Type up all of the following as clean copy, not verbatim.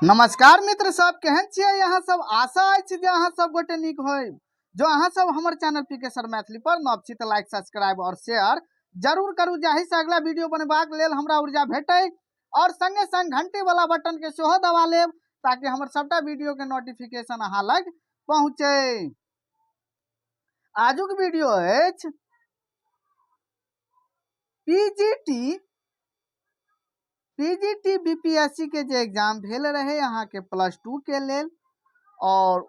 नमस्कार मित्र सब, केहन छियै अहाँ सब? आशा अछि जे अहाँ सब गोटे नीक होइब। जो अहाँ सब हमर चैनल पी के सर मैथिली पर नव छी तऽ लाइक, सब्सक्राइब और शेयर जरूर करू, जाहि से अगला वीडियो बनेबाक लेल हमरा ऊर्जा भेटै। और संगे संग घंटी वाला बटन के सेहो दबा लेब ताकि हमर सबटा वीडियो के नोटिफिकेशन अहाँ लग पहुँचे। आजुक वीडियो अछि पीजीटी पीजीटी बीपीएससी के जे एग्जाम भेल रहे अहाँके प्लस टू के लेल और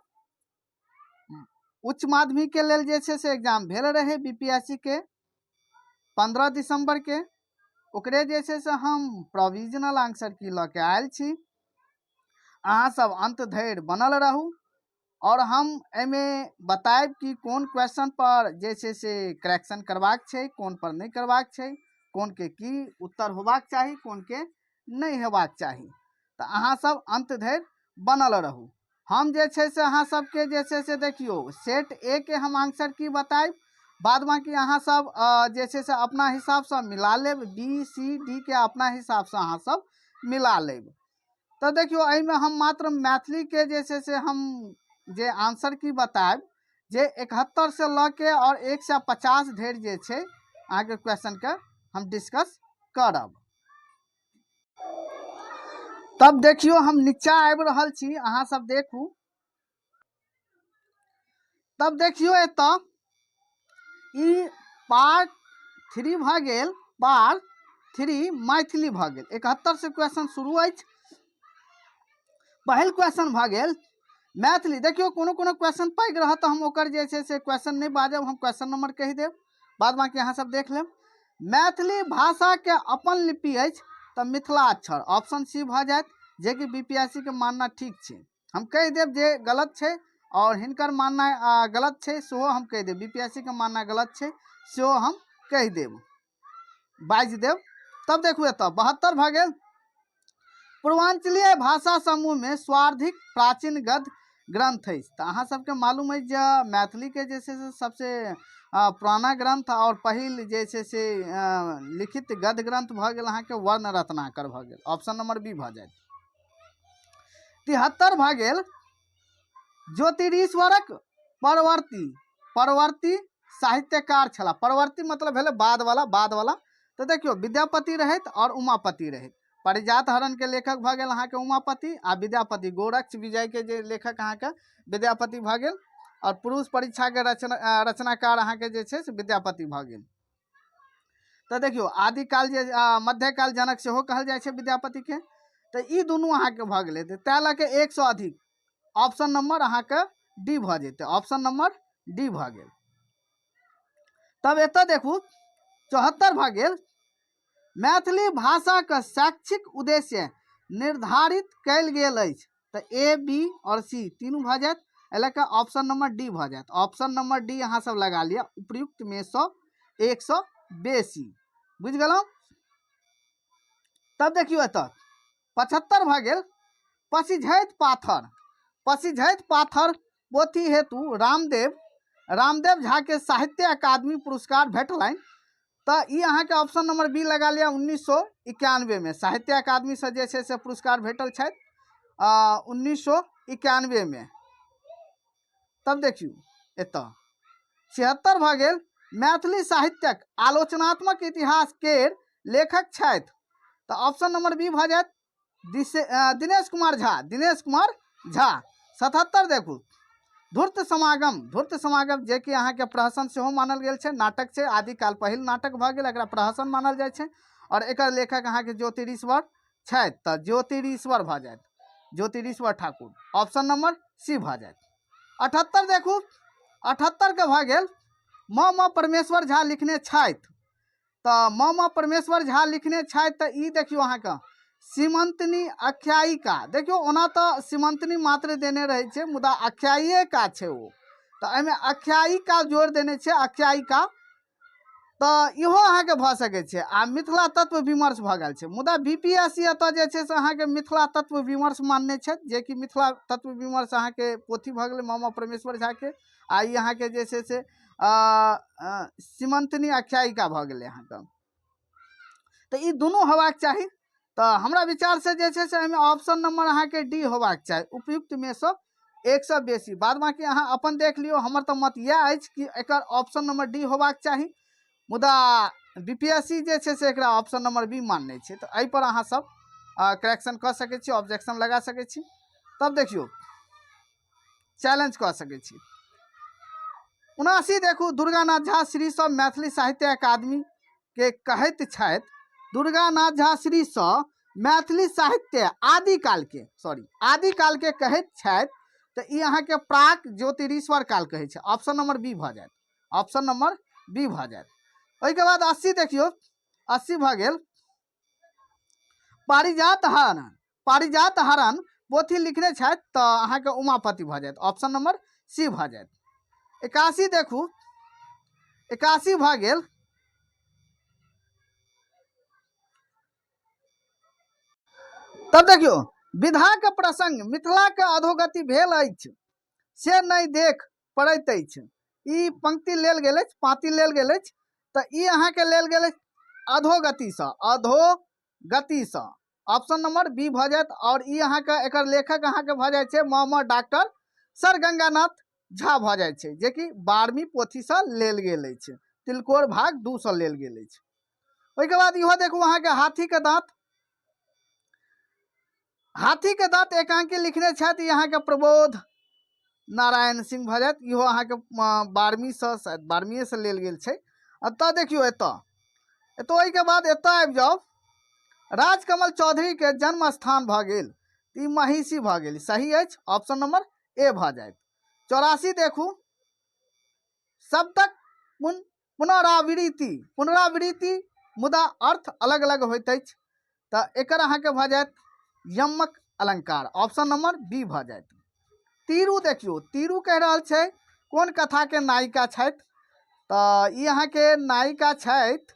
उच्च माध्यमिक के लेल जे छै से एग्जाम भेल रहे बीपीएससी के 15 दिसंबर के, ओकरे जे छै से हम प्रोविजनल आंसर की लऽ के आयल छी। अहाँ सब अंत धरि बनल रहू और हम एहिमे बतायब कि कोन क्वेश्चन पर जे छै से करेक्शन करबाक छै, कोन पर नहि करबाक छै, कोन के की उत्तर होबाक चाही, कोन के नहि हेबाक चाही। तऽ अहाँ सब अंत धरि बनल रहू। हम जे छै से अहाँ सबके जे छै से देखियौ सेट ए के हम आंसर की बतायब, बाद बाकी अहाँ सब जे छै से अपना हिसाबसँ मिला लेब, बी सी डी के अपना हिसाबसँ अहाँ सब मिला लेब। तऽ देखियौ एहिमे हम मात्र मैथिलीके जे छै से हम जे आंसर की बतायब जे 71 से लऽ के और 150 धरि जे छै अहाँके क्वेश्चनके हम डिस्कस करब। तब देखियौ हम नीचा आबि रहल छी, अहाँ सब देखू। तब देखियौ एतऽ ई पार्ट 3 भऽ गेल, पार्ट 3 मैथिली भऽ गेल। 71 से क्वेश्चन शुरू अछि। पहिल क्वेश्चन भऽ गेल मैथिली। देखियौ कोनो कोनो क्वेश्चन पैघ रहत तऽ हम ओकर जे छै से क्वेश्चन नहि बाजब, हम क्वेश्चन नंबर कहि देब, बाद बाकी अहाँ सब देख लेब। मैथिली भाषाके अपन लिपि अछि तऽ मिथिलाक्षर, ऑप्शन सी भऽ जायत, जेकि बी पी एस सी के मानना ठीक छै। हम कहि देब जे गलत छै और हिनकर मानना गलत छै सेहो हम कहि देब, बी पी एस सी के मानना गलत छै सेहो हम कहि देब, बाजि देब। तब देखू एतऽ 72 भऽ गेल। पूर्वांचलीय भाषा समूहमे स्वार्धिक प्राचीन गद्य ग्रंथ अछि। तऽ अहाँ सबके मालूम अछि जे मैथिलीके जे छै से सबसे पुराना ग्रंथ और पहिल जे छै से लिखित गद्य ग्रंथ भऽ गेल अहाँके वर्ण रत्नाकर भऽ गेल, ऑप्शन नंबर बी भऽ जायत। 73 भऽ गेल। ज्योतिरीश्वरक परवर्ती साहित्यकार छलाह। परवर्ती मतलब भेलै बाद वाला, बाद वाला। तऽ देखियौ विद्यापति रहथि और उमापति रहथि। पारिजात हरण के लेखक भऽ गेल अहाँके उमापति आ विद्यापति गोरक्ष विजय के जे लेखक अहाँके विद्यापति भऽ गेल और पुरुष परीक्षा के रचनाकार अहाँके जे छै से विद्यापति भऽ गेल। तऽ देखियौ आदिकाल जे मध्यकाल जनक सेहो कहल जाइ छै विद्यापति के। तऽ ई दुनू अहाँके भऽ गेलै, तऽ तैं लऽ कऽ 100 अधिक ऑप्शन नंबर अहाँके डी भऽ जेतै, ऑप्शन नंबर डी भऽ गेल। तब एतऽ देखू 74 भऽ गेल। मैथिली भाषाके शैक्षिक उद्देश्य निर्धारित कयल गेल अछि। तऽ ए बी और सी तीनू भऽ जायत, एहि लऽ कऽ ऑप्शन नंबर डी भऽ जायत। ऑप्शन नंबर डी अहाँ सब लगा लिअ, उपयुक्त में सँ 100 बेसी। बुझि गेलहुँ? तब देखियौ एतऽ 75 भऽ गेल। पसिझैत पाथर, पसिझैत पाथर पोथी हेतु रामदेव झा के साहित्य अकादमी पुरस्कार भेटलनि। तऽ ई अहाँके ऑप्शन नंबर बी लगा लिअ, 1991 में साहित्य अकादमी से जे छै से पुरस्कार भेटल छथि, 1991 में। तब देखियौ एतऽ 76 भऽ गेल। मैथिली साहित्यक आलोचनात्मक इतिहास केर लेखक छथि। तऽ ऑप्शन नंबर बी भऽ जायत दिनेश कुमार झा, दिनेश कुमार झा। 77 देखू धूर्त समागम, धूर्त समागम जे कि अहाँके प्रहसन सेहो मानल गेल छै, नाटक छै, आदिकाल पहिल नाटक भऽ गेल, एकरा प्रहसन मानल जाइ छै और एकर लेखक अहाँके ज्योतिरीश्वर छथि। तऽ ज्योतिरीश्वर भऽ जायत, Jyotirishwar Thakur, option number C भऽ जायत। 78 देखू, 78 के भऽ गेल म म परमेश्वर झा लिखने छथि। तऽ म म परमेश्वर झा लिखने छथि। तऽ ई देखियौ अहाँके सीमंतनी आख्यायिका, देखियौ ओना तऽ सीमंतनी मात्र देने रहै छै, मुदा आख्यायिका छै ओ, तऽ एहिमे आख्यायिका जोड़ देने छै, आख्यायिका। तऽ इहो अहाँके भऽ सकै छै। आ मिथिला तत्व विमर्श भऽ गेल छै, मुदा बी पी एस सी एतऽ जे छै से अहाँके मिथिला तत्व विमर्श मानने छथि, जेकि मिथिला तत्व विमर्श अहाँके पोथी भऽ गेलै म म परमेश्वर झाके, आ ई अहाँके जे छै से सीमंतनी आख्यायिका भऽ गेलै अहाँके। तऽ ई दुनू हेबाक चाही। तऽ हमरा विचारसँ जे छै से एहिमे ऑप्शन नंबर अहाँके डी होबाक चाही, उपयुक्तमे सँ एकसँ बेसी। बाद बाँकी अहाँ अपन देख लियौ, हमर तऽ मत इएह अछि कि एकर ऑप्शन नंबर डी होबाक चाही, मुदा बी पी एस सी जे छै से एकरा ऑप्शन नंबर बी मानने छै। तऽ एहिपर अहाँ सब करेक्शन कऽ सकै छी, ऑब्जेक्शन लगा सकै छी। तब देखियौ, चैलेंज कऽ सकै छी। 79 देखू, दुर्गानाथ झा श्री सब मैथिली साहित्य अकादमी के कहैत छथि। दुर्गानाथ झा श्री सँ मैथिली साहित्य आदिकाल के, सॉरी, आदिकाल के कहैत छथि, तऽ ई अहाँके प्राक ज्योतिरीश्वर काल कहै छै। ऑप्शन नंबर बी भऽ जायत, ऑप्शन नंबर बी भऽ जायत। ओहिके बाद 80 देखियौ, 80 भऽ गेल पारिजात हरण। पारिजात हरण पोथी लिखने छथि तऽ अहाँके उमापति भऽ जायत, ऑप्शन नंबर सी भऽ जायत। 81 देखू, 81 भऽ गेल तब देखियौ, विधाके प्रसंग मिथिलाके अधोगति भेल अछि से नहि देख पड़ैत अछि। ई पंक्ति लेल गेल अछि, पाँति लेल गेल अछि, तऽ ई अहाँके लेल गेल अछि अधोगतिसँ, अधोगतिसँ ऑप्शन नंबर बी भऽ जायत। आओर ई अहाँके एकर लेखक अहाँके भऽ जाइ छै म डॉक्टर सर गंगानाथ झा भऽ जाइ छै, जेकि 12वीं पोथीसँ लेल गेल अछि, तिलकोर भाग 2 लेल गेल अछि। ओहिके बाद इहो देखू अहाँके हाथीके दाँत, हाथीके दाँत एकांकी लिखने छथि अहाँके प्रबोध नारायण सिंह भऽ जायत। इहो अहाँके 12वींसँ, शायद 12वींएसँ लेल गेल छै। एतऽ देखियौ, एतऽ एतऽ ओहिके बाद एतऽ आबि जाउ, राजकमल चौधरीके जन्म स्थान भऽ गेल, ई महिषी भऽ गेल, सही अछि, ऑप्शन नंबर ए भऽ जायत। 84 देखू, शब्दक पुनरावृत्ति, पुनरावृत्ति मुदा अर्थ अलग अलग होइत अछि, तऽ एकर अहाँके भऽ जायत यमक अलंकार, ऑप्शन नंबर बी भऽ जायत। तीरू देखियौ, तीरू कहि रहल छै कोन कथाके नायिका छथि, तऽ ई अहाँके नायिका छथि,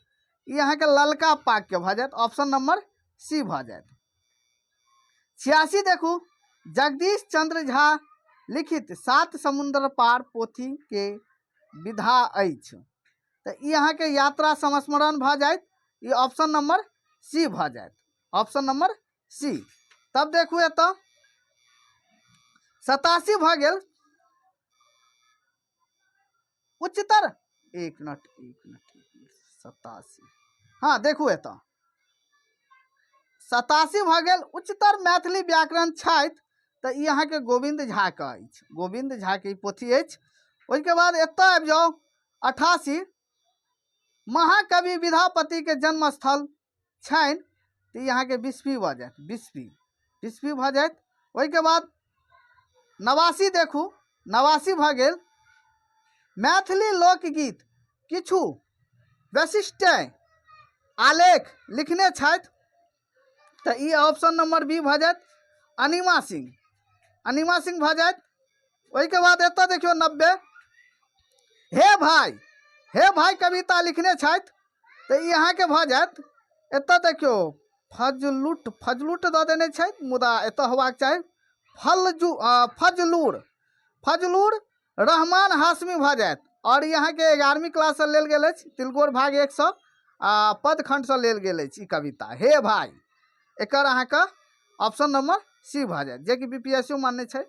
ई अहाँके ललका पागके भऽ जायत, ऑप्शन नंबर सी भऽ जायत। 86 देखू, जगदीश चंद्र झा लिखित सात समुद्र पार पोथी के विधा अछि, तऽ ई अहाँके यात्रा संस्मरण भऽ जायत, ई ऑप्शन नंबर सी भऽ जायत, ऑप्शन नंबर सी। तब देखू एतऽ 87 भऽ गेल उच्चतर, एक मिनट, एक मिनट, एक मिनट, 87, हाँ देखू एतऽ 87 भऽ गेल उच्चतर मैथिली व्याकरण छथि, तऽ ई अहाँके गोविन्द झा के अछि, गोविन्द झा के ई पोथी अछि। ओहिके बाद एतऽ आबि जाउ 88, महाकवि विद्यापति के जन्मस्थल छनि, तऽ ई अहाँके बिस्फी भऽ जायत, बिस्फी, बिस्फी भऽ जायत। ओहिके बाद 89 देखू, 89 भऽ गेल मैथिली लोकगीत किछु वैशिष्ट्य आलेख लिखने छथि, तऽ ई ऑप्शन नंबर बी भऽ जायत, अनिमा सिंह, अनिमा सिंह भऽ जायत। ओहिके बाद एतऽ देखियौ 90, हे भाई, हे भाई कविता लिखने छथि, तऽ ई अहाँके भऽ जायत। एतऽ देखियौ फजलूट, फजलूट दऽ देने छै, मुदा एतऽ होबाक चाही फलजू, फजलूर, फजलूर रहमान हाशमी भऽ जायत। आओर ई अहाँके 11वीं क्लाससँ लेल गेल अछि, तिलकोर भाग 1 सँ आ पदखण्डसँ लेल गेल अछि ई कविता हे भाई, एकर अहाँके ऑप्शन नंबर सी भऽ जायत, जेकि बी पी एस सी मान्य छै।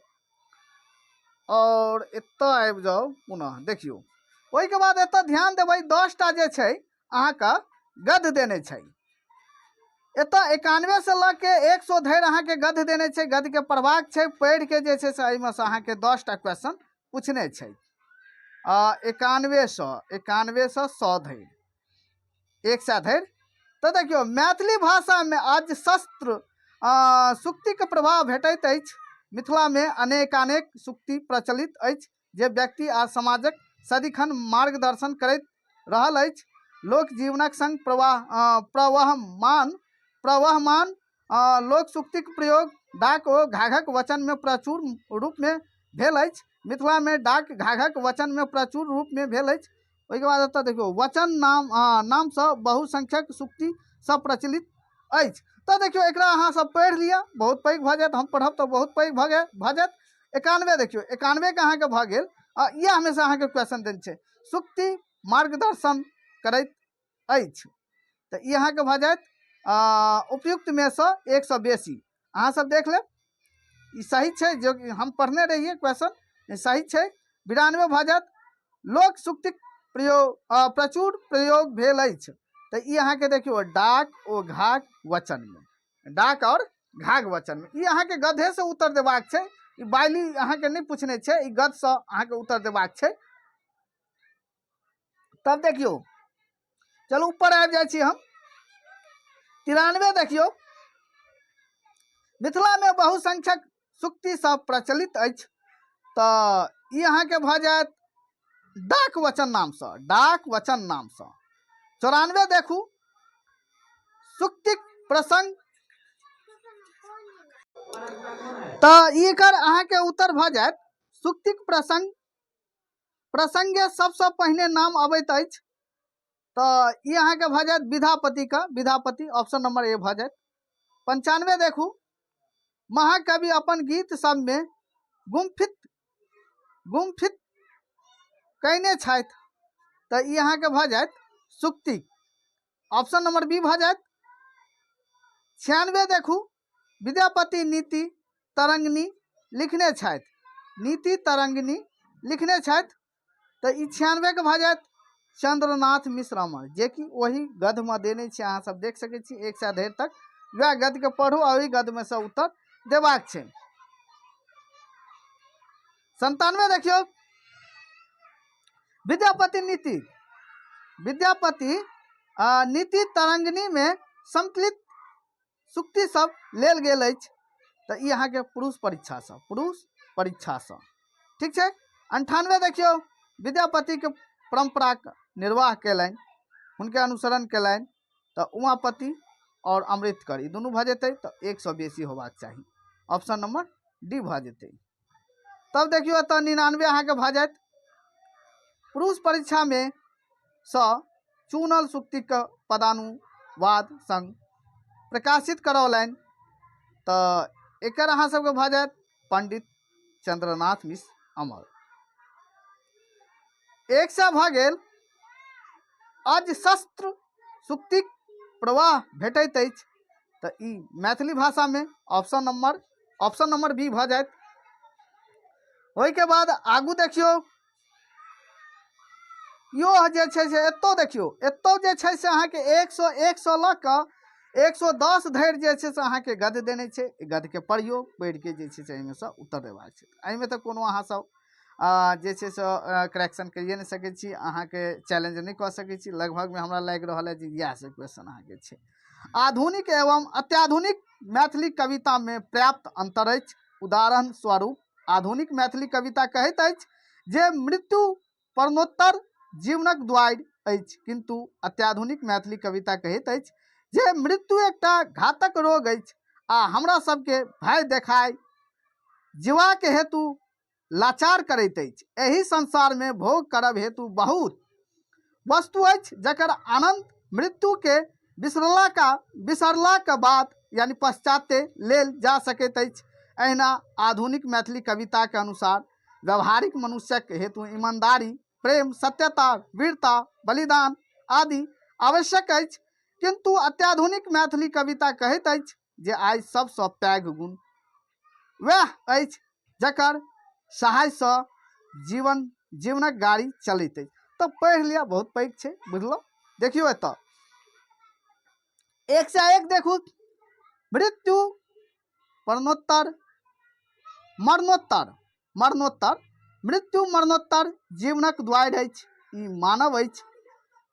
आओर एतऽ आबि जाउ पुनः देखियौ, ओहिके बाद एतऽ ध्यान देबै 10टा जे छै अहाँके गद्य देने छै। एतऽ 91 से लऽ के 100 धरि अहाँके गद्य देने छै, गद्यके पढ़बाक छै, पढ़िके जे छै से एहिमे से अहाँके 10टा क्वेश्चन पूछने छै। 91 91 से 100 धरि, 100 धरि। तऽ देखियौ मैथिली भाषामे आज शस्त्र सूक्तिके प्रभाव भेटैत अछि। मिथिलामे अनेकानेक सूक्ति प्रचलित अछि जे व्यक्ति आ समाजक सदिखन मार्गदर्शन करैत रहल अछि। लोक जीवनक संग प्रवहमान प्रवहमान लोक सूक्तिक प्रयोग डाक ओ घाघक वचनमे प्रचुर रूपमे भेल अछि। मिथिलामे डाक घाघक वचनमे प्रचुर रूपमे भेल अछि। ओहिके बाद एतऽ देखियौ वचन नामसँ बहुसंख्यक सूक्ति सब प्रचलित अछि। तऽ देखियौ एकरा अहाँ सब पढ़ि लिअ, बहुत पैघ भऽ जायत, हम पढ़ब तऽ बहुत पैघ भऽ जायत। 91 देखियौ, 91के अहाँके भऽ गेल, आ इएह हमेशा अहाँके क्वेश्चन देल छै, सूक्ति मार्गदर्शन करैत अछि, तऽ ई अहाँके भऽ जायत उपयुक्तमेसँ एकसँ बेसी। अहाँ सब देख लेब, ई सही छै जो कि हम पढ़ने रहियै क्वेश्चन, ई सही छै। 92 भऽ जायत। लोक सूक्तिक प्रयोग प्रचुर प्रयोग भेल अछि, तऽ ई अहाँके देखियौ डाक ओ घाघ वचनमे, डाक आओर घाघ वचनमे। ई अहाँके गधेसँ उत्तर देबाक छै, ई बाइली अहाँके नहि पूछने छै, ई गदसँ अहाँके उत्तर देबाक छै। तब देखियौ, चलू ऊपर आबि जाइ छी हम। 93 देखियौ, मिथिलामे बहुसंख्यक सूक्ति सब प्रचलित अछि, तऽ ई अहाँके भऽ जायत डाक वचन नामसँ, डाक वचन नामसँ। 94 देखू, सूक्तिक प्रसंग, तऽ एकर अहाँके उत्तर भऽ जायत सूक्तिक प्रसंग प्रसंगे सबसँ पहिने नाम अबैत अछि, तऽ ई अहाँके भऽ जायत विद्यापतिके, विद्यापति ऑप्शन नंबर ए भऽ जायत। 95 देखू, महाकवि अपन गीत सबमे गुम्फित गुम्फित कयने छथि, तऽ ई अहाँके भऽ जायत सूक्ति, ऑप्शन नंबर बी भऽ जायत। 96 देखू, विद्यापति नीति तरंगिणी लिखने छथि, नीति तरंगिणी लिखने छथि, तऽ ई 96के भऽ जायत चंद्रनाथ मिश्र अमर, जे कि ओही गद्यमे देने छी, अहाँ सब देख सकै छी 100 धरि तक वएह गद्यके पढ़ू आ ओहि गद्यमे सँ उत्तर देबाक छै। 97 देखियौ, विद्यापति नीति, विद्यापति नीति तरंगिणीमे संकलित सूक्ति सब लेल गेल अछि, तऽ ई अहाँके पुरुष परीक्षासँ, पुरुष परीक्षासँ। ठीक छै। 98 देखियौ, विद्यापतिके परम्पराके निर्वाह कयलनि, हुनके अनुसरण कयलनि, तऽ उमापति आओर अमृतकर ई दुनू भऽ जेतै, तऽ एकसँ बेसी होबाक चाही, ऑप्शन नंबर डी भऽ जेतै। तब देखियौ एतऽ 99 अहाँके भऽ जायत। पुरुष परीक्षामे सँ चुनल सूक्तिके पदानुवाद संग प्रकाशित करौलनि, तऽ एकर अहाँ सबके भऽ जायत पंडित चंद्रनाथ मिश्र अमर। 100 भऽ गेल। अजशस्त्र सूक्तिक प्रवाह भेटैत अछि, तऽ ई मैथिली भाषामे ऑप्शन नंबर बी भऽ जायत। ओहिके बाद आगू देखियौ, यो जे छै से एतौ देखियौ, एतौ जे छै से अहाँके 101 लऽ कऽ 110 धरि जे छै से अहाँके गद्य देने छै। गद्यके पढ़ियौ, पढ़िके जे छै से एहिमे सँ उत्तर देबाक छै। एहिमे तऽ कोनो अहाँ सब जे छै से करेक्शन करिए नहि सकै छी, अहाँके चैलेंज नहि कऽ सकै छी। लगभगमे हमरा लागि रहल है जे इएह सब क्वेश्चन अहाँके छै। आधुनिक एवं अत्याधुनिक मैथिली कवितामे पर्याप्त अंतर अछि। उदाहरण स्वरूप आधुनिक मैथिली कविता कहैत अछि जे मृत्यु मरणोत्तर जीवनक द्वारि अछि, किन्तु अत्याधुनिक मैथिली कविता कहैत अछि जे मृत्यु एकटा घातक रोग अछि आ हमरा सबके भय देखाय जीवाक हेतु लाचार करैत अछि। एहि संसारमे भोग करब हेतु बहुत वस्तु अछि जकर आनंद मृत्युके बिसरलाक बाद यानी पश्चाते लेल जा सकैत अछि। एहिना आधुनिक मैथिली कविताके अनुसार व्यवहारिक मनुष्यक हेतु ईमानदारी, प्रेम, सत्यता, वीरता, बलिदान आदि आवश्यक अछि, किन्तु अत्याधुनिक मैथिली कविता कहैत अछि जे आइ सबसँ पैघ गुण वएह अछि जकर सहायसँ जीवनक गाड़ी चलैत अछि। तऽ पढ़ि लिअ, बहुत पैघ छै, बुझलहुँ। देखियौ एतऽ 101 देखू, मृत्यु मरणोत्तर मरणोत्तर मरणोत्तर मृत्यु मरणोत्तर जीवनक द्वारि अछि, ई मानव अछि।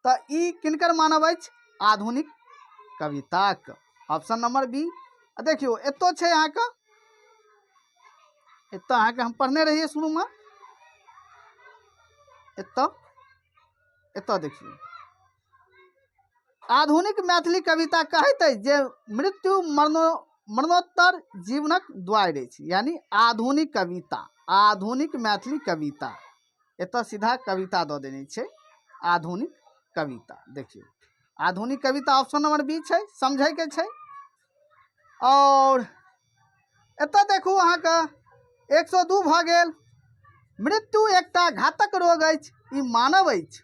तऽ ई किनकर मानव अछि? आधुनिक कविताक, ऑप्शन नंबर बी। आ देखियौ एतौ छै अहाँके, एतऽ अहाँके हम पढ़ने रहियै शुरूमे, एतऽ एतऽ देखियौ आधुनिक मैथिली कविता कहैत अछि जे मृत्यु मरणोत्तर जीवनक द्वारि अछि, यानी आधुनिक कविता, आधुनिक मैथिली कविता, एतऽ सीधा कविता दऽ देने छै आधुनिक कविता। देखियौ आधुनिक कविता ऑप्शन नंबर बी छै, समझैके छै। और एतऽ देखू अहाँके 102 भऽ गेल। मृत्यु एकटा घातक रोग अछि, ई मानव अछि,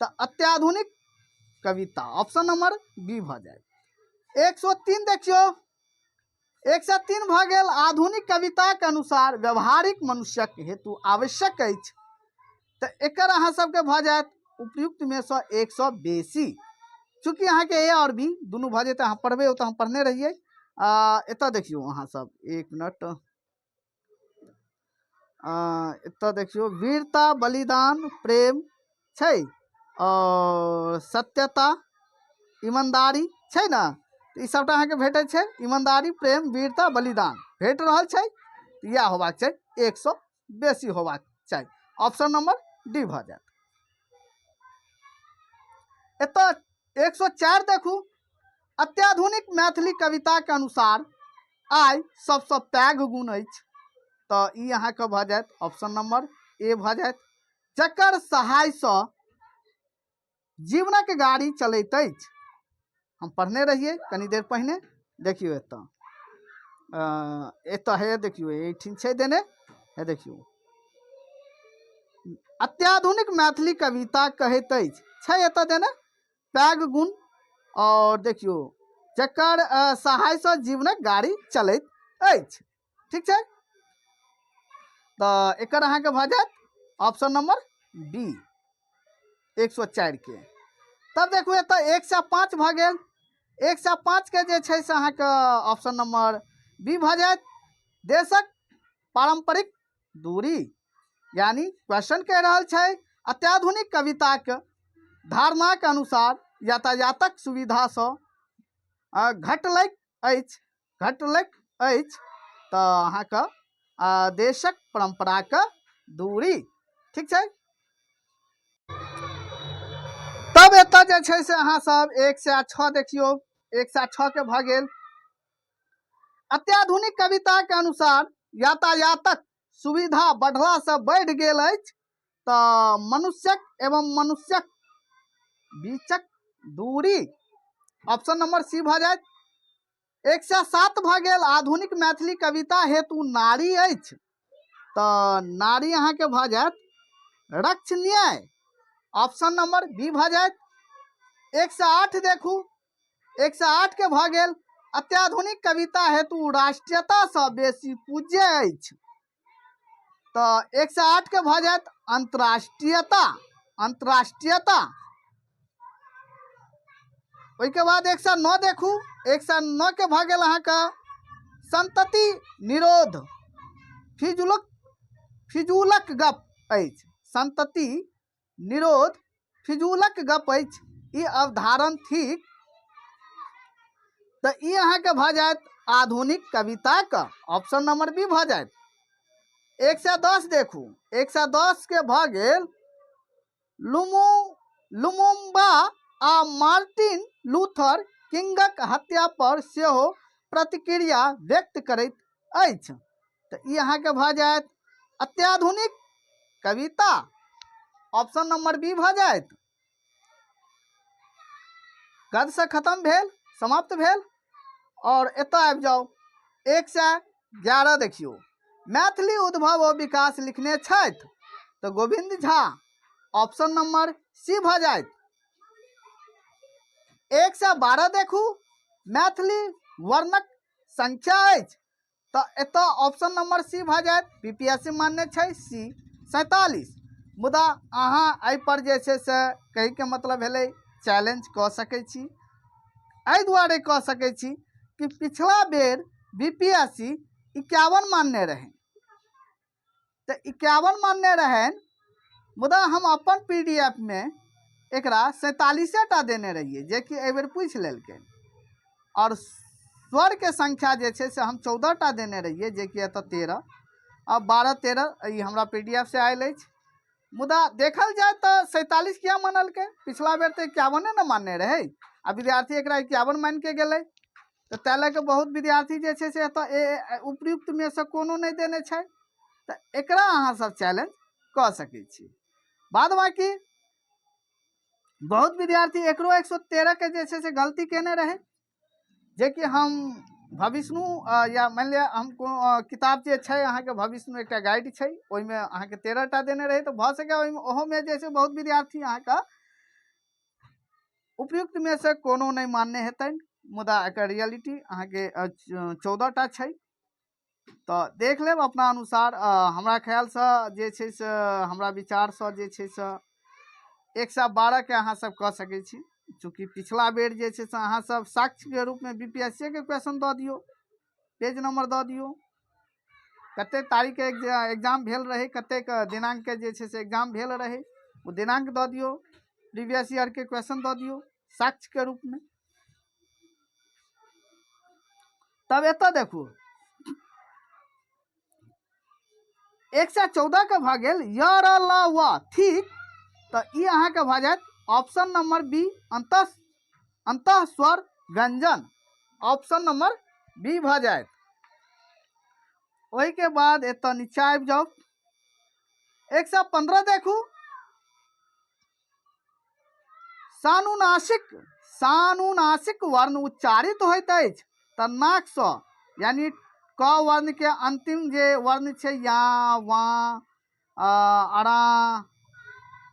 तऽ अत्याधुनिक कविता ऑप्शन नंबर बी भऽ जायत। 103 देखियौ, 103 भऽ गेल आधुनिक कविताके अनुसार व्यवहारिक मनुष्यक हेतु आवश्यक अछि। तऽ एकर अहाँ सबके भऽ जायत उपयुक्तमे सँ 100 बेसी। चूँकि अहाँके ए आओर बी दुनू भऽ जेतै, अहाँ पढ़बै, ओ तऽ हम पढ़ने रहियै। एतऽ देखियौ अहाँ सब एक मिनट, एतऽ देखियौ वीरता, बलिदान, प्रेम छै आओर सत्यता, ईमानदारी छै ने, ई सबटा अहाँके भेटै छै। ईमानदारी, प्रेम, वीरता, बलिदान भेट रहल छै, इएह होबाक चाही, 100 बेसी होबाक चाही। ऑप्शन नंबर डी भऽ जायत। एतऽ 104 देखू, अत्याधुनिक मैथिली कविताके अनुसार आइ सबसँ पैघ गुण अछि। तऽ ई अहाँके भऽ जायत ऑप्शन नंबर ए भऽ जायत, जकर सहायसँ जीवनक गाड़ी चलैत अछि। हम पढ़ने रहियै कनी देर पहिने। देखियौ एतऽ, एतऽ हे देखियौ एहिठिन छै देने, हे देखियौ अत्याधुनिक मैथिली कविता कहैत अछि, छै एतऽ देने पैघ गुण, और देखियौ जकर सहायसँ जीवनक गाड़ी चलैत अछि। ठीक छै, तऽ एकर अहाँके भऽ जायत ऑप्शन नंबर बी 104 के। तब देखू एतऽ 105 भऽ गेल, 105 के जे छै से अहाँके ऑप्शन नंबर बी भऽ जायत, देशक पारंपरिक दूरी। यानी क्वेश्चन कहि रहल छै अत्याधुनिक कविताक धारणाक अनुसार यातायातक सुविधासँ घटलैक अछि, घटलैक अछि, तऽ अहाँके देशक परंपराक दूरी। ठीक छै, तब एतऽ जे छै से अहाँ सब 106 देखियौ, 106 के भऽ गेल अत्याधुनिक कविता के अनुसार यातायातक सुविधा बढ़लासँ बढ़ि गेल अछि, तऽ मनुष्यक एवं मनुष्यक बीचक दूरी, ऑप्शन नंबर सी भऽ जायत। 107 भऽ गेल आधुनिक मैथिली कविता हेतु नारी अछि, तऽ नारी अहाँके भऽ जायत रक्षणीय, ऑप्शन नंबर बी भऽ जायत। 108 देखू, 108 के भऽ गेल अत्याधुनिक कविता हेतु राष्ट्रीयतासँ बेसी पूज्य अछि, तऽ 108 के भऽ जायत अंतर्राष्ट्रीयता, अंतर्राष्ट्रीयता। ओहिके बाद 109 देखू, 109 के भऽ गेल अहाँके संतति निरोध फिजुलक, फिजूलक गप अछि, संतति निरोध फिजूलक गप अछि, ई अवधारण थिक, तऽ ई अहाँके भऽ जायत आधुनिक कविताक, ऑप्शन नंबर बी भऽ जायत। 110 देखू, 110 के भऽ गेल लुमुम्बा आ मार्टिन लूथर किंगक हत्या पर सेहो प्रतिक्रिया व्यक्त करैत अछि, तऽ ई अहाँके भऽ जायत अत्याधुनिक कविता, ऑप्शन नंबर बी भऽ जायत। गदसँ खत्म भेल, समाप्त भेल। और एतऽ आबि जाउ 111 देखियौ, मैथिली उद्भव ओ विकास लिखने छथि तऽ Govind Jha, option number C भऽ जायत। 112 देखू, मैथिली वर्णक संख्या अछि, तऽ एतऽ ऑप्शन नंबर सी भऽ जायत। बी पी एस सी मान्य छै सी 47, मुदा अहाँ एहिपर जे छै से कहैके मतलब भेलै चैलेंज कऽ सकै छी। एहि दुआरे कऽ सकै छी कि पिछला बेर बी पी एस सी 51 मानने रहै, तऽ 51 मानने रहनि, मुदा हम अपन पी डी एफ मे एकरा 47 टा देने रहियै, जेकि एहिबेर पूछि लेलकै। आओर स्वरके संख्या जे छै से हम 14 टा देने रहियै, जेकि एतऽ 13 आ 12 13 ई हमरा पी डी एफ से आयल अछि। मुदा देखल जाय तऽ 47 किया मानलकै, पिछला बेर तऽ 51 ने मानने रहै, आ विद्यार्थी एकरा 51 मानिके गेलै, तऽ ताहि लऽ कऽ बहुत विद्यार्थी जे छै से एतऽ उपयुक्तमे सँ कोनो नहि देने छै, तऽ एकरा अहाँ सब चैलेंज कऽ सकै छी। बाद बाकी बहुत विद्यार्थी एकरो 113 के जे छै से गलती केने रहै, जेकि हम भविष्णु या मानि लिअ हम कोनो किताब जे छै अहाँके भविष्णु एकटा गाइड छै, ओहिमे अहाँके 13 टा देने रहै, तऽ भऽ सकै ओहिमे ओहोमे जे छै बहुत विद्यार्थी अहाँके उपयुक्तमे से कोनो नहि मानने हेतनि। मुदा एकर रियलिटी अहाँके 14टा छै। तऽ देख लेब अपना अनुसार। हमरा ख्यालसँ जे छै से, हमरा विचारसँ जे छै से 112के अहाँ सब कऽ सकै छी। चूँकि पिछला बेर जे छै से अहाँ सब साक्ष्यके रूपमे बी पी एस सी के क्वेश्चन दऽ दियौ, पेज नंबर दऽ दियौ, कतेक तारीखके एग्जाम भेल रहै, कतेक दिनाङ्कके जे छै से एग्जाम भेल रहै, ओ दिनाङ्क दऽ दियौ, प्रीवियस ईयरके क्वेश्चन दऽ दियौ साक्ष्यके रूपमे। तब एतऽ देखू 114 के भऽ गेल य र ल व ठीक, तऽ ई अहाँके भऽ जायत ऑप्शन नंबर बी अंतः स्वर व्यंजन, ऑप्शन नंबर बी भऽ जायत। ओहिके बाद एतऽ नीचा आबि जाउ, 115 देखू, सानुनासिक, सानुनासिक वर्ण उच्चारित होइत अछि तऽ नाकसँ, यानी क वर्ण के अंतिम जे वर्ण छै या वा अरा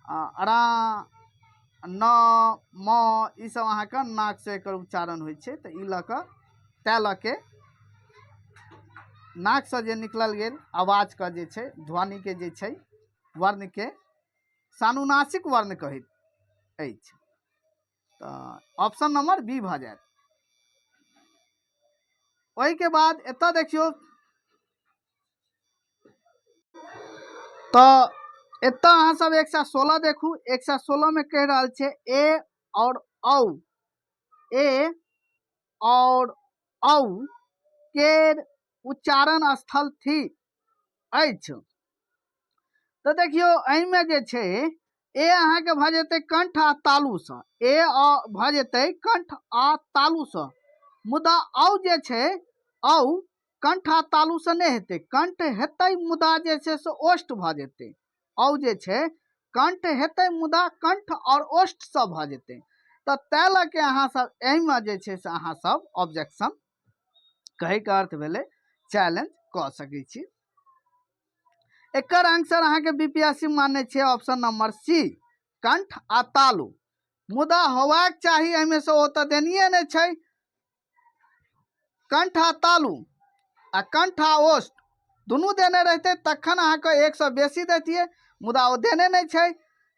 अरा न म, ई सब अहाँके नाकसँ एकर उच्चारण होइ छै। तऽ ई लऽ कऽ तै लऽ के नाकसँ जे निकलल गेल आवाजके जे छै ध्वनिके जे छै वर्णके सानुनासिक वर्ण कहैत अछि। तऽ ऑप्शन नंबर बी भऽ जायत। ओहिके बाद एतऽ देखियौ, तऽ एतऽ अहाँ सब 116 देखू, 116 में कहि रहल छै ए और औ, ए और औ केर उच्चारण स्थल थी अछि। तऽ देखियौ एहिमे जे छै ए अहाँके भऽ जेतै कंठ आ तालुसँ, ए अ भऽ जेतै कंठ आ तालुसँ, मुदा औ जे छै औ कंठ आ तालुसँ नहि हेतै, कंठ हेतै मुदा जे छै से ओष्ठ भऽ जेतै। औ जे छै कंठ हेतै मुदा कंठ आओर ओष्ठसँ भऽ जेतै। तऽ तै लऽ के अहाँ सब एहिमे जे छै से अहाँ सब ऑब्जेक्शन कहैके अर्थ भेलै चैलेंज कऽ सकै छी। एकर आंसर अहाँके बीपीएससी मानने छै ऑप्शन नंबर सी कंठ आ तालु, मुदा होबाक चाही एहिमे से ओ तऽ देनिये नहि छै। कंठ आ तालु आ कंठ आ ओष्ठ दुनू देने रहितै तखन अहाँके एक सए बेसी दैतियै, मुदा ओ देने नहि छै,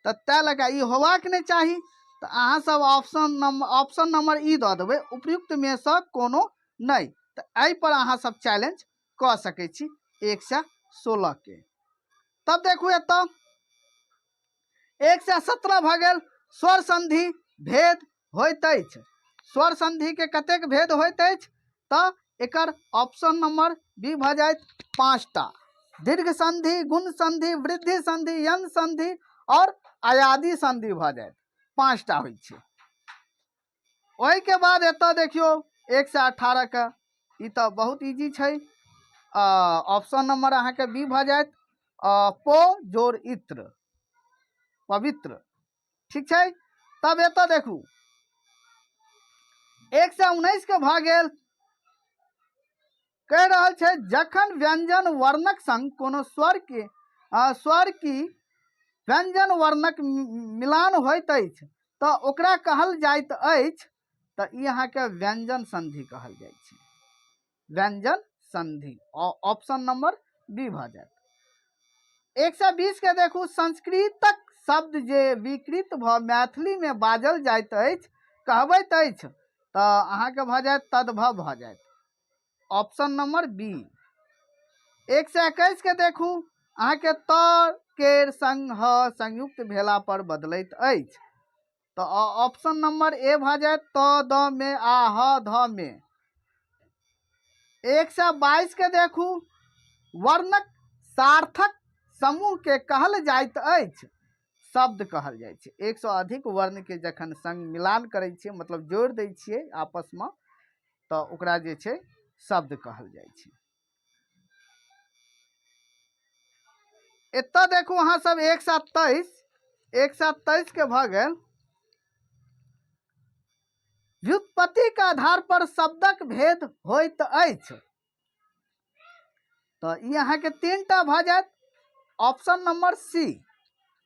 तऽ तै लऽ कऽ ई होबाक नहि चाही। तऽ अहाँ सब ऑप्शन नंबर ई दऽ देबै, उपयुक्तमे सँ कोनो नहि। तऽ एहिपर अहाँ सब चैलेंज कऽ सकै छी 116 के। तब देखू एतऽ 117 भऽ गेल। स्वर संधि भेद होइत अछि, स्वर संधि के कतेक भेद होइत अछि? तऽ एकर ऑप्शन नंबर बी भऽ जायत 5टा, दीर्घ संधि, गुण संधि, वृद्धि संधि, यन संधि और अयादि संधि भऽ जायत, 5टा होइ छै। ओहिके बाद एतऽ देखियौ 118 के, ई तऽ बहुत इजी छै, ऑप्शन नंबर अहाँके बी भऽ जायत, पो जोड़ इत्र, पवित्र, ठीक छै। तब एतऽ देखू 119 के भऽ गेल। कहि रहल छै जखन व्यंजन वर्णक संग कोनो स्वर के स्वर की व्यंजन वर्णक मिलान होइत अछि तऽ ओकरा कहल जाइत अछि। तऽ ई अहाँके व्यंजन संधि कहल जाइ छै, व्यंजन संधि, ऑप्शन नंबर बी भऽ जायत। 120 के देखू, संस्कृतक शब्द जे विकृत भऽ मैथिली में बाजल जाइत अछि कहबैत अछि, तऽ अहाँके भऽ जायत तद्भव भऽ जायत, ऑप्शन नंबर बी। 121 के देखू, अहाँके त केर संग ह संयुक्त भेला पर बदलैत अछि, तऽ ऑप्शन नंबर ए भऽ जायत त द में आ ह ध में। 122 के देखू, वर्णक सार्थक समूह के कहल जाइत अछि, शब्द कहल जाइ छै। एक सए अधिक वर्ण के जखन संग मिलान करै छियै, मतलब जोड़ि दै छियै आपसमे, तऽ ओकरा जे छै शब्द कहल जाइ छै। एतऽ देखू अहाँ सब 123, 123 के भऽ गेल। व्युत्पत्ति के आधार पर शब्दक भेद होइत अछि, तऽ ई अहाँके 3टा भऽ जायत, ऑप्शन नंबर सी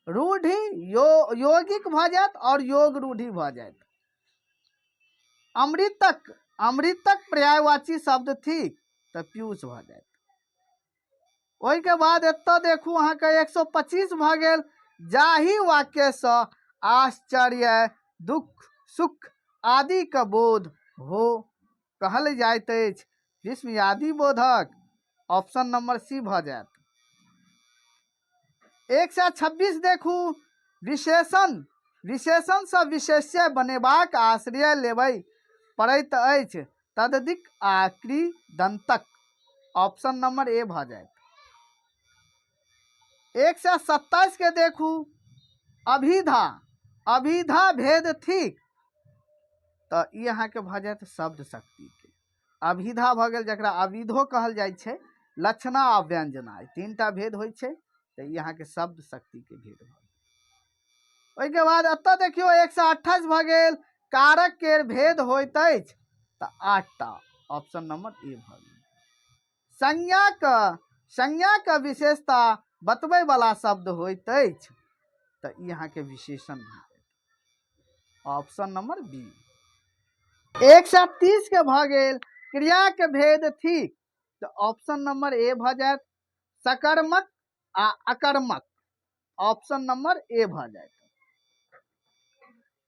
रूढ़ि यौगिक भऽ जायत और योग रूढ़ि भऽ जायत। अमृतक अमृतक पर्यायवाची शब्द थिक, तऽ पीयूष भऽ जायत। ओहिके बाद एतऽ देखू अहाँके 125 भऽ गेल, जाहि वाक्यसँ आश्चर्य, दुख, सुख आदिके बोध हो कहल जाइत अछि विस्मयादि बोधक, ऑप्शन नंबर सी भऽ जायत। 126 देखू, विशेषण विशेषणसँ विशेष्य बनेबाक आश्रय लेबय पड़ैत अछि तदधिक आ कृदन्तक, ऑप्शन नंबर ए भऽ जायत। 127 के देखू, अभिधा अभिधा भेद थिक, तऽ ई अहाँके भऽ जायत शब्द शक्तिके। अभिधा भऽ गेल जकरा अविधो कहल जाइ छै, लक्षणा आ व्यंजना, ई तीनटा भेद होइ छै, तऽ ई अहाँके शब्द शक्तिके भेद भऽ गेल। ओहिके बाद एतऽ देखियौ 128 भऽ गेल, कारक केर भेद होइत अछि तऽ 8टा, ऑप्शन नंबर ए भऽ गेल। संज्ञाक विशेषता बतबै वाला शब्द होइत अछि, तऽ ई अहाँके विशेषण भऽ जायत, ऑप्शन नंबर बी। 130 के भऽ गेल, क्रियाके भेद थिक, तऽ ऑप्शन नंबर ए भऽ जायत, सकर्मक आ अकर्मक, ऑप्शन नंबर ए भऽ जायत।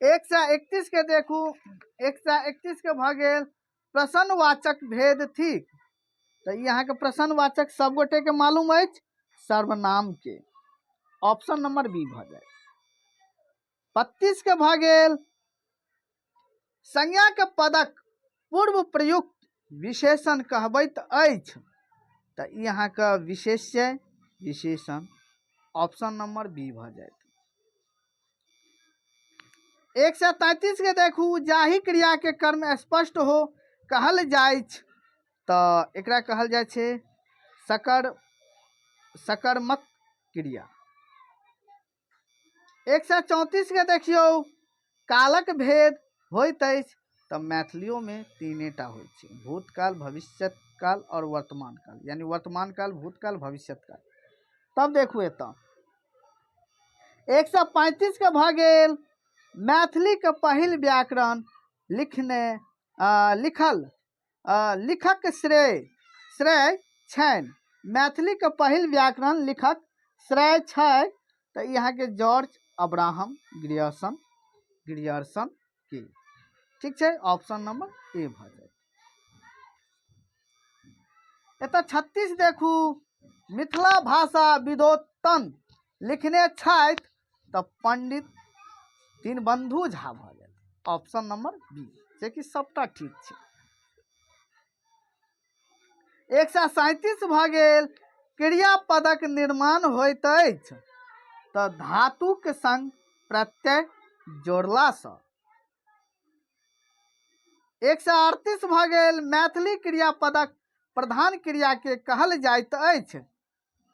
131 के देखू, 131 के भऽ गेल प्रश्नवाचक भेद थिक, तऽ ई अहाँके प्रश्नवाचक सब गोटे के मालूम अछि, सर्वनाम के, ऑप्शन नंबर बी भऽ जायत। 32 के भऽ गेल, संज्ञा के पदक पूर्व प्रयुक्त विशेषण कहबैत अछि, तऽ ई अहाँके विशेष्य विशेषण, ऑप्शन नंबर बी भऽ जायत। 133 के देखू, जाहि क्रिया के कर्म स्पष्ट हो कहल जाइछ, तऽ एकरा कहल जाइ छै सकर्मक क्रिया। 134 के देखियौ, कालक भेद होइत अछि, तऽ मैथिलियोमे तीनेटा होइ छै, भूतकाल, भविष्यत काल आओर वर्तमान काल, यानी वर्तमान काल, भूतकाल, भविष्यत काल। तब देखू एतऽ 135 के भऽ गेल, मैथिलीके पहिल व्याकरण लिखने लिखल लिखक श्रेय छनि, मैथिलीके पहिल व्याकरण लिखक श्रेय छै, तऽ ई अहाँके जॉर्ज अब्राहम ग्रियर्सन के, ठीक छै, ऑप्शन नंबर ए भऽ जायत। एतऽ 36 देखू, मिथिला भाषा विदोत्तन लिखने छथि, तऽ पंडित दीनबंधु झा भऽ जायत, ऑप्शन नंबर बी, जे कि सबटा ठीक छै। 137 भऽ गेल, क्रियापदक निर्माण होइत अछि तऽ धातुक संग प्रत्यय जोड़लासँ। 138 भऽ गेल, मैथिली क्रियापदक प्रधान क्रिया के कहल जाइत अछि,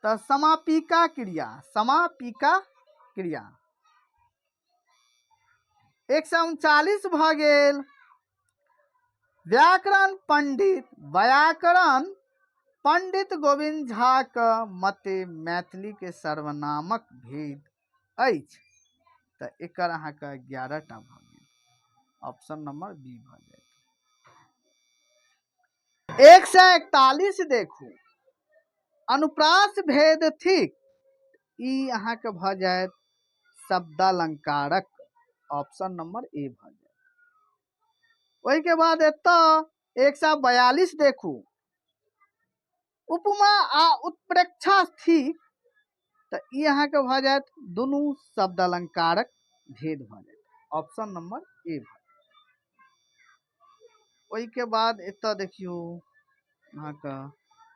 तऽ समापिका क्रिया, समापिका क्रिया। 139 भऽ गेल, व्याकरण पंडित गोविंद झा के मते मैथिली के सर्वनामक भेद अछि, तऽ एकर अहाँके 11टा भऽ गेल, ऑप्शन नंबर बी भऽ जायत। 141 देखू, अनुप्रास भेद थिक, ई अहाँके भऽ जायत शब्दालंकारक, ऑप्शन नंबर ए भऽ जायत। ओहिके बाद एतऽ 142 देखू, उपमा आ उत्प्रेक्षा थिक, तऽ ई अहाँके भऽ जायत दुनू शब्दालंकारक भेद भऽ जायत, ऑप्शन नंबर ए भऽ जायत। ओहिके बाद एतऽ देखियौ अहाँके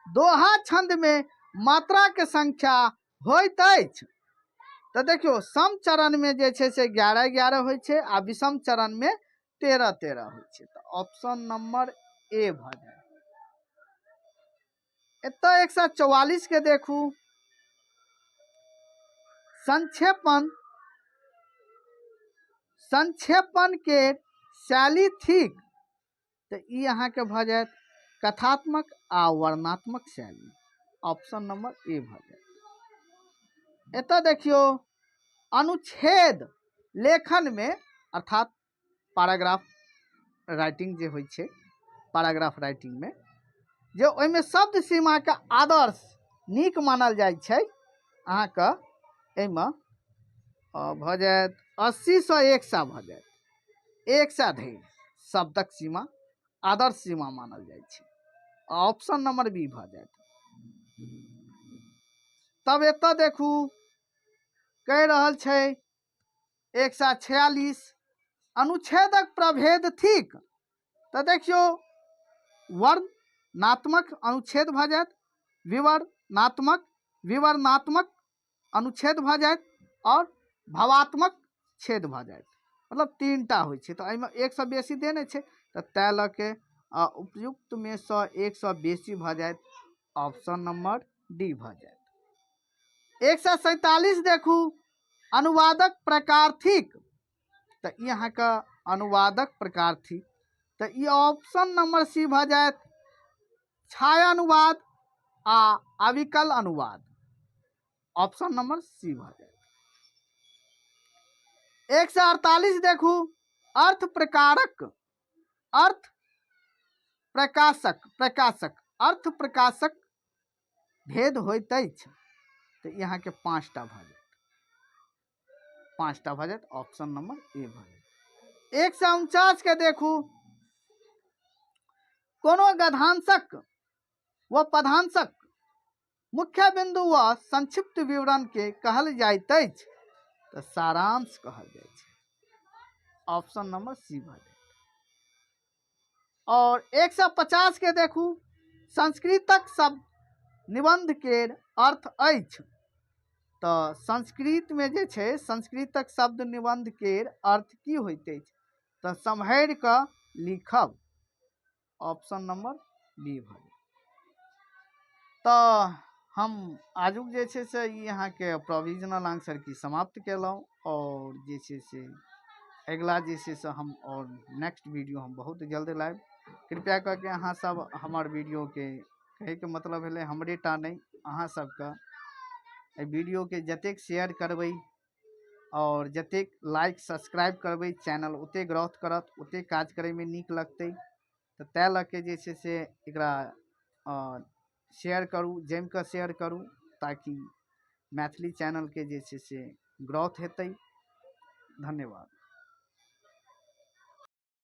दोहा छंद में मात्रा के संख्या होइत अछि, तऽ देखियौ सम चरण में जे छै से 11 11 होइ छै आ विषम चरण में 13 13 होइ छै, तऽ ऑप्शन नंबर ए भऽ जायत। एतऽ 144 के देखू, संक्षेपण के शैली थिक, तऽ ई अहाँके भऽ जायत कथात्मक आ वर्णात्मक शैली, ऑप्शन नंबर ए भऽ जायत। एतऽ देखियौ अनुच्छेद लेखन में अर्थात पैराग्राफ राइटिंग जे होइ छै, पैराग्राफ राइटिंगमे जे ओहिमे शब्द सीमाके आदर्श नीक मानल जाइ छै। अहाँके एहिमे भऽ जायत 80सँ 100 भऽ जायत, 100 धरि शब्दक सीमा आदर्श सीमा मानल जाइ छै। ऑप्शन नंबर बी भऽ जायत। तब एतऽ देखू, कहि रहल छै 146, अनुच्छेदक प्रभेद थिक। तऽ देखियौ, वर्णनात्मक अनुच्छेद भऽ जायत, विवरणात्मक विवरणात्मक अनुच्छेद भऽ जायत आओर भावात्मक छेद भऽ जायत। मतलब तीन टा होइ छै, तऽ एहिमे एकसँ बेसी देने छै, तऽ तैँ लऽ के उपयुक्तमे सँ एकसँ बेसी भऽ जायत, ऑप्शन नंबर डी भऽ जायत। 147 देखू, अनुवादक प्रकार थिक। तऽ ई अहाँके अनुवादक प्रकार थिक, तऽ ई ऑप्शन नंबर सी भऽ जायत, छाया अनुवाद आ अविकल अनुवाद, ऑप्शन नंबर सी भऽ जायत। 148 देखू, अर्थ प्रकारक अर्थ प्रकाशक प्रकाशक अर्थ प्रकाशक भेद होइत अछि। तऽ ई अहाँके पाँचटा भऽ जायत, पाँचटा भऽ जायत, ऑप्शन नंबर ए भऽ जायत। 149 के देखू, कोनो गद्यांशक व पद्यांशक मुख्य बिंदु व संक्षिप्त विवरण के कहल जाइत अछि। तऽ सारांश कहल जाइ छै, ऑप्शन नंबर सी भऽ जायत। और 150 के देखू, संस्कृतक शब्द निबंध केर अर्थ अछि। तऽ संस्कृतमे जे छै, संस्कृतक शब्द निबंध केर अर्थ की होइत अछि? तऽ सम्हारि कऽ लिखब, ऑप्शन नंबर बी भऽ गेल। तऽ हम आजुक जे छै से ई अहाँके प्रोविजनल आंसर की समाप्त केलहुँ आओर जे छै से अगिला जे छै से हम आओर नेक्स्ट वीडियो हम बहुत जल्द लायब। कृपया कऽ के अहाँ सब हमर वीडियोके, कहैके मतलब भेलै हमरे टा नहि, अहाँ सबके एहि वीडियोके जतेक शेयर करबै आओर जतेक लाइक सब्सक्राइब करबै, चैनल ओतेक ग्रोथ करत, ओतेक काज करैमे नीक लगतै। तऽ ताहि लऽ के जे छै से एकरा शेयर करू, जमि कऽ शेयर करू, ताकि मैथिली चैनलके जे छै से ग्रोथ हेतै। धन्यवाद।